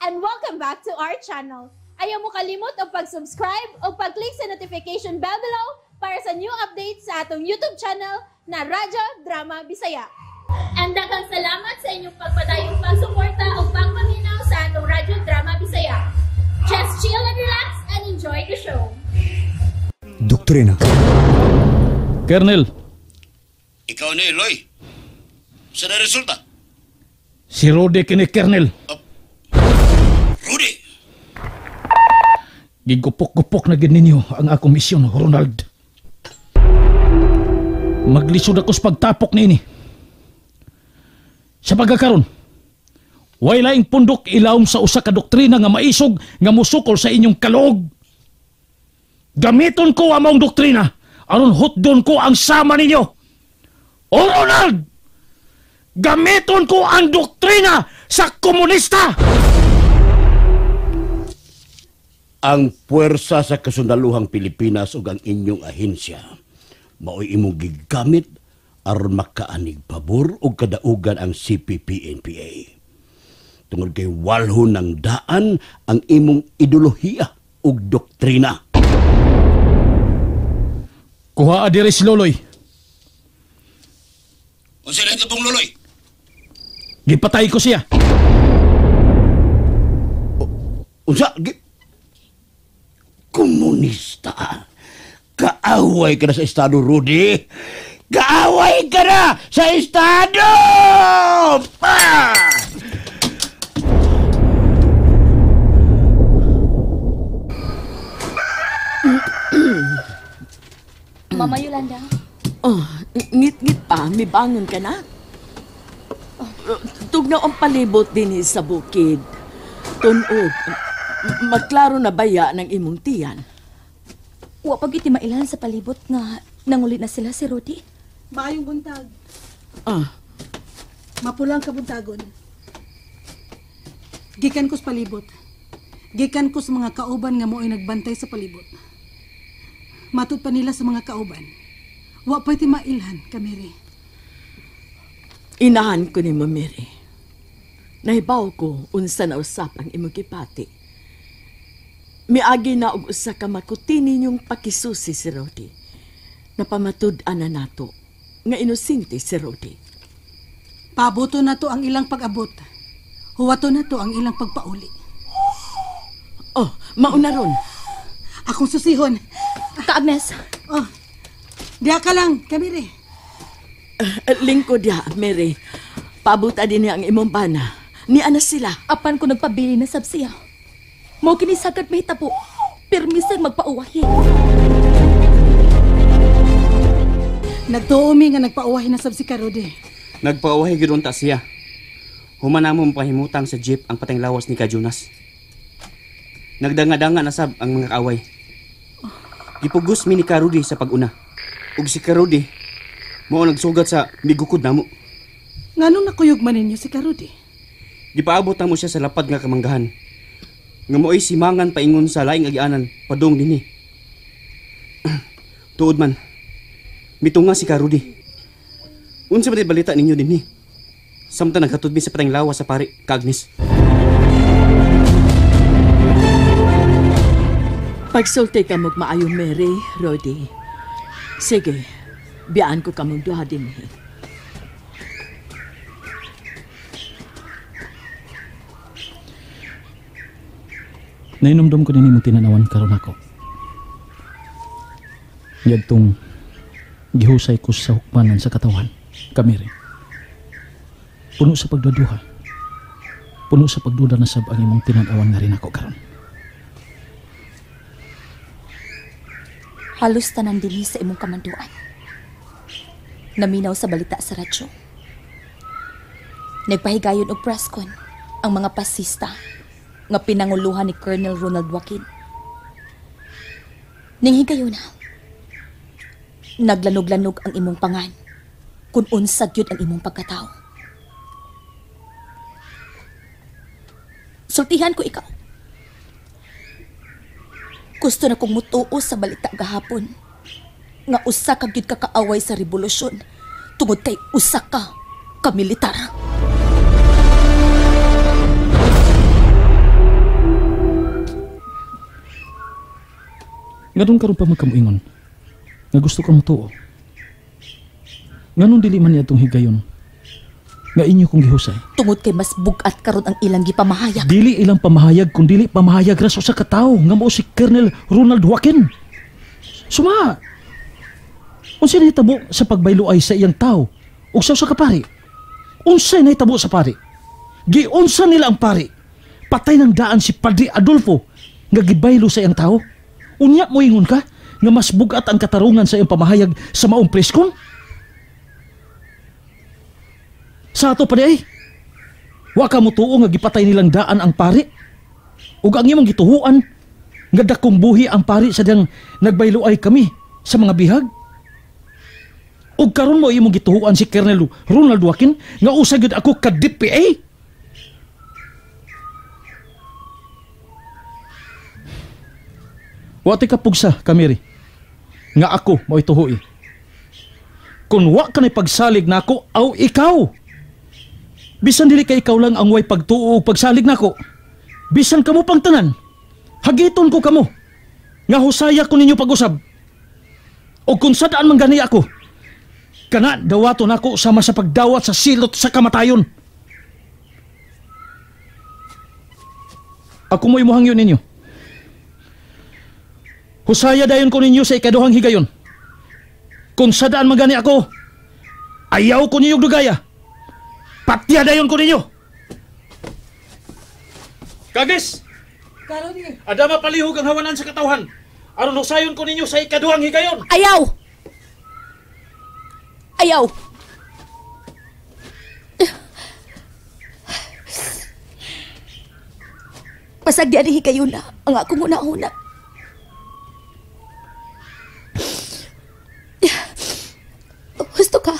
And welcome back to our channel. Ayaw mo kalimot og pag-subscribe o pag-click sa notification bell below para sa new updates sa atong YouTube channel na Radyo Drama Bisaya. And daghang salamat sa inyong pagpadayong pagsuporta o pagpaminaw sa atong Radyo Drama Bisaya. Just chill and relax and enjoy the show. Doktrina. Colonel, Ikaw ni Eloy. Sa na resulta? Si Rudy kini, Colonel. Rudy! Gigupok-gupok na gid ninyo ang akong misyon, Ronald. Maglisod ako sa pagtapok niini. Sa pagkakaron, way laing pundok ilawom sa usa ka doktrina nga maisog nga musukol sa inyong kalog. Gamiton ko ang maong doktrina aron hutdon ko ang sama ninyo. O Ronald! Gamiton ko ang doktrina sa komunista! Ang puwersa sa kasundaluhang Pilipinas ug ang inyong ahensya mao'y imong gigamit aron makaanig pabor og kadaugan ang CPP-NPA. Tungod kay walho ng daan ang imong ideolohiya ug doktrina. Kuha diri si Loloy. Unsa na pong Loloy? Gipatay ko siya. Unsa? Komunista. Kaaway ka na sa Estado, Rudy. Kaaway ka na sa Estado! Ah! Mama Yolanda. Oh, ngit-ngit pa, may bangon ka na. Tugnaw ang palibot din sa bukid. Tunog, magklaro na baya ng imong tiyan. Wa pag iti mailan sa palibot nga nanguli na sila si Rudy. Maayong buntag. Ah. Mapulang kabuntagon. Gikan ko sa palibot. Gikan ko sa mga kauban nga mo'y nagbantay sa palibot. Matud pa nila sa mga kauban. Wa pa iti mailhan, Kamiri. Inahan ko ni Mary. Nahibaw ko unsa na usap ang imong gipati. Miagi na og usa ka makuti ninyong pakisusi si Rody. Napamatud-an na nato nga inosente si Rody. Pabuto na to ang ilang pag-abot. Huwato na to ang ilang pagpauli. Oh, mauna ron. Akong susihon. Ka Agnes. Oh, diya ka lang, Kamiri. Lingkod diya, Mary. Pabuta din niya ang imong bana. Niya na sila. Apan ko nagpabili na sab siya. Mo kini sagad mahitabo. Pirmisang magpauwahi. Nagtuo mi nga nagpauwahi na sab si Karode. Nagpauwahi gyud unta siya. Human namo pahimutang sa jeep ang pateng lawas ni Ka Jonas. Nagdanga-danga na sab ang mga kaaway. Gipugos mi ni Karudi sa pag-una. Ug si Karudi mao nagsugat sa migukod namo. Nganong nakuyog man ninyo si Karudi? Gipaabot namo siya sa lapad nga kamanggahan. Nga mo'y simangan paingon sa laing agianan padung dinhi. Tuod man, mitunga si Karudi. Unsa man balita ninyo dinhi? Samtang naghatod mi sa pateng lawas sa pari, Ka Agnes. Pagsulti ka mo maayo, Mary, Rody. Sige, biyaan ko kamong duha dinhi. Nainomdom ko din imong tinanawan karon ako. Yadtong gihusay ko sa hukmanan sa katawan, Kamiri. Puno sa pagduduha. Puno sa pagduda na sab ang imong tinanawan nga rin ako karon. Halos tanan dinhi sa imong kamanduan. Naminaw sa balita sa radyo. Nagpahigayon og press con ang mga pasista nga pinanguluhan ni Colonel Ronald Joaquin. Ning higayon na, naglanog-lanog ang imong pangan kung unsa gyud ang imong pagkatao. Sultihan ko ikaw. Gusto na kong mutuo sa balita gahapon nga usa ka gyud ka kaaway sa revolusyon tungod kay usa ka kamilitar. Nganong karon pa magkamuingon nga gusto ka motuo? Nganong dili man niadtong higayon nga inyo kong gihusay? Tungod kay mas bugat karon ang ilang gipamahayag. Dili ilang pamahayag kun dili pamahayag ra sa usa ka tawo nga mao si Colonel Ronald Joaquin. Suma. Unsa nahitabo sa pagbayloay sa iyang tawo ug sa usa ka pari? Unsa nahitabo sa pari? Giunsa nila ang pari? Patay ng daan si Padre Adolfo nga gibaylo sa iyang tawo. Unya moingon ka nga mas bugat ang katarungan sa iyang pamahayag sa maong preskon? Sa ato pa di ay, wa ka motuo nga gipatay nilang daan ang pari? Ug ang imong gituhuan nga dakong buhi ang pari sa diyang nagbayloay kami sa mga bihag? Ug karon mo imong gituhuan si Colonel Ronald Joaquin nga usa gyud ako ka DPA? Wa ti kapugsa, Kamiri, nga ako mo'y tuhui. Kung wa ka na'y pagsalig nako, aw ikaw. Bisan dili ka ikaw lang ang way pagtuo o pagsalig nako. Bisan kamo pang tanan, hagiton ko kamo, nga husaya ko ninyo pag-usab. O kung sadaan man gani ako, kana dawaton nako sama sa pagdawat sa silot sa kamatayon. Ako mo'y muhangyo ninyo. Husaya dayon ko ninyo sa ikaduhang higayon. Kung sadaan man gani ako, ayaw ko ninyo dugaya. Patya dayon ko ninyo. Kagis! Adama palihog ang hawanan sa katawhan. Aron husayon ko ninyo sa ikaduhang higayon. Ayaw! Ayaw! Pasag di ani higayon na ang akong una-una. Gusto ka.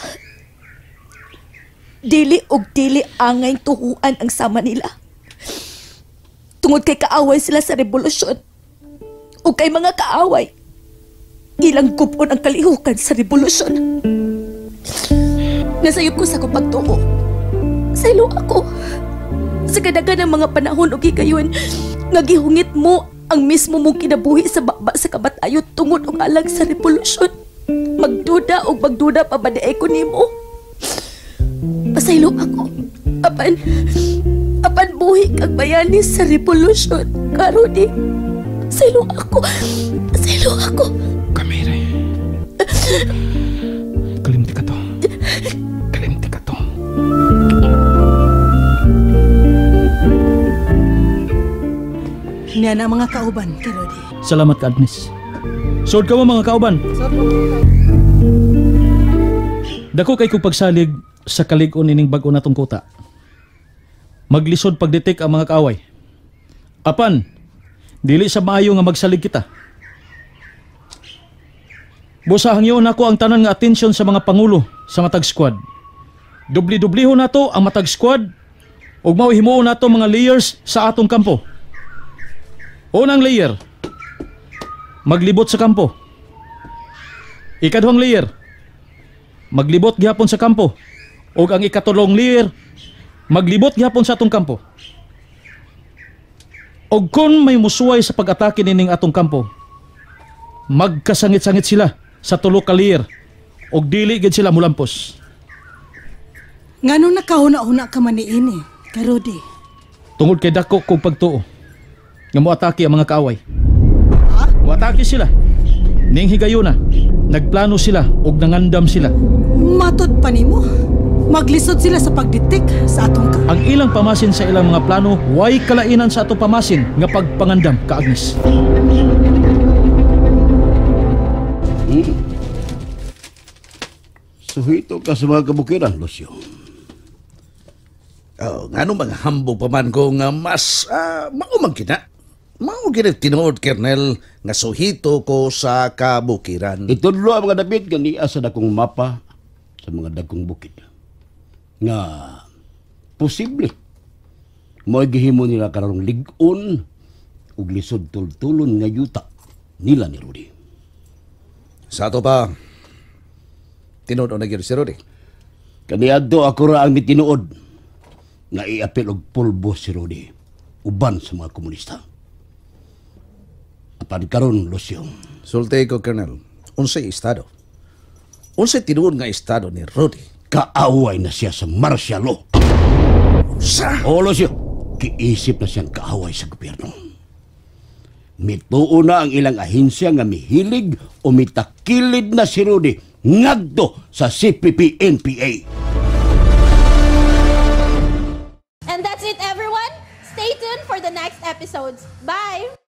Dili og dili angay tuhuan ang sama nila. Tungod kay kaaway sila sa revolusyon. O kay mga kaaway, ilang gupon ang kalihukan sa revolusyon. Nasayop ko sa akong pagtuo. Saylo ako. Sa kadagan ng mga panahon o higayon, nga gihungit mo ang mismo mong kinabuhi sa baba sa kamatayon tungod og alang sa revolusyon. Magduda o magduda pa ba di ay ko nimo? Pasaylo ako. Apan buhi kag bayani sa revolusyon. Karuni, pasaylo ako. Pasaylo ako. Kamire. Kalimti ka to. Kalimti ka to. Niya na mga kauban, Karodi. Salamat ka, Agnes. Sod ka mo mga kauban. Dako kay kong pagsalig sa kalig-on ining bag-o natong kuta. Maglisod pagdetek ang mga kaaway. Apan, dili sa maayo nga magsalig kita. Busa hangyoon nako ang tanan nga atensyon sa mga pangulo sa matag squad. Dubli-dublihon nato ang matag squad ug mao himuon nato mga layers sa atong kampo. Unang layer, maglibot sa kampo. Ikaduhang layer, maglibot gihapon sa kampo. Ug ang ikatulong layer, maglibot gihapon sa atong kampo. Og kung may musuway sa pag-atake nining atong kampo, magkasangit-sangit sila sa tulo ka layer og dili gid sila mulampos. Nganong nakahuna-huna ka man niini, Karodi? Tungod kay dako kog pagtuo nga moatake ang mga kaaway. Moatake sila. Ning higayuna, nagplano sila og nangandam sila. Matod pa nimo, maglisod sila sa pagdetek sa atong ka. Ang ilang pamasin sa ilang mga plano, way kalainan sa atong pamasin nga pagpangandam ka Agnes. Suhito ka sa mga kabukiran, Lucio. Oh, ngano mga hambog pa man ko nga mas mao man kina. Mao gid tinuod, Colonel, nga suhito ko sa kabukiran. Itudlo ang mga dapit nga niya sa dakong mapa sa mga dagkong bukid. Nga posible mo'y gihimo nila karong lig-on ug lisod tultulon nga yuta nila ni Rudy. Sa ato pa, tinuod na gyud si Rudy. Kaniadto ako ra ang mitinuod nga iapil og pulbo si Rudy uban sa mga komunista. Apan karon, Lucio. Sulti ko, Colonel. Unsay estado? Unsay tinuod nga estado ni Rudy? Kaaway na siya sa martial law. Unsa? O, Lucio, kiisip na siyang kaaway sa gobyerno. Mituo na ang ilang ahensya nga mihilig o mitakilid na si Rudy ngadto sa CPP-NPA. And that's it, everyone. Stay tuned for the next episodes. Bye!